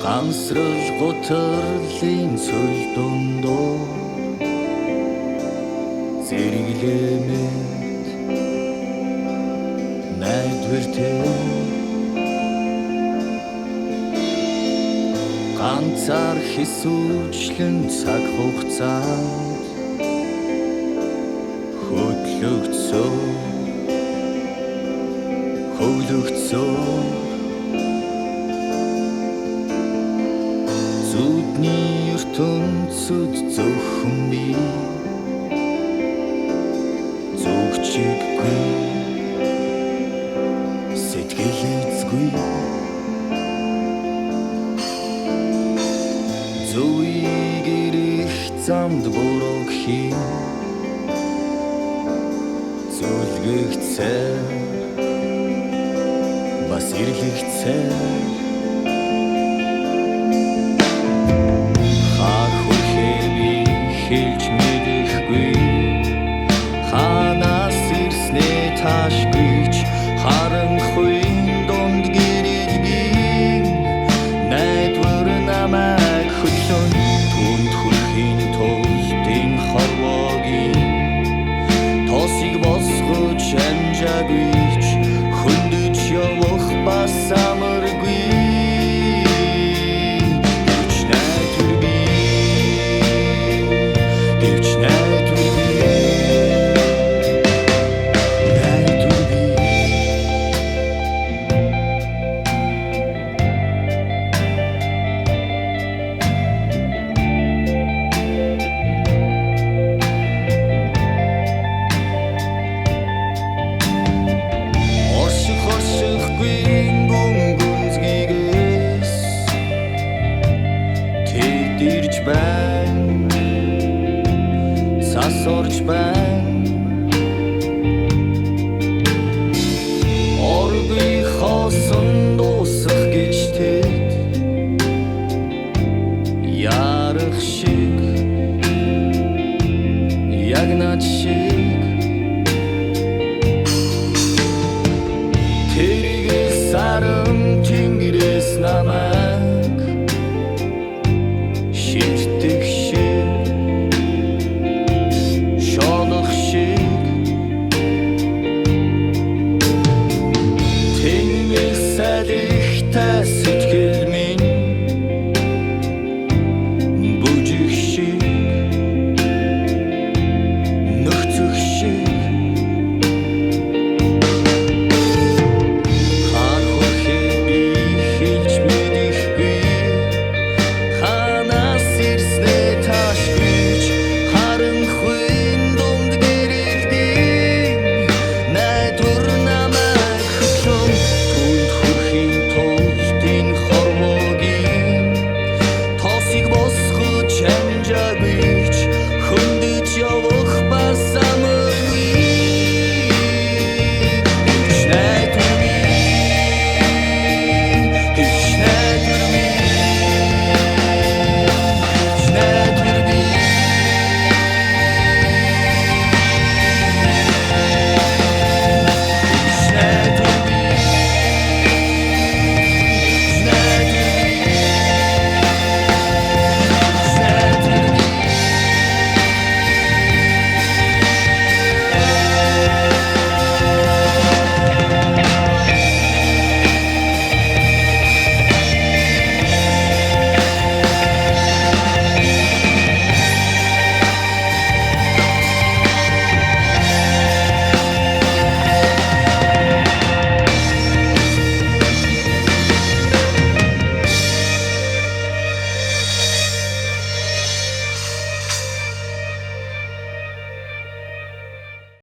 Гансрал гутрлын цөл дундуур зэрэглэмэт найдвартай ганцаар хэсүүчлэн цаг хугацаанд хөдлөгдсөн хөглөгдсөн зүудний ертөнцөд зөвхөн би зүгчиггүй сэтгэл эзгүй зүвийг ирэх замд бурууг хий зүлгэгцээ бас ирлэгцээ хаа хүрэхээ би хэлж мэдэхгүй хаанаас ирснээ таашгүй ч харанхуйн дунд гэрэлгийн найдвар намайг хөдлөн түнд хүрэхийн тулд энэ хорвоогийн тосыг босгож амжаагүй.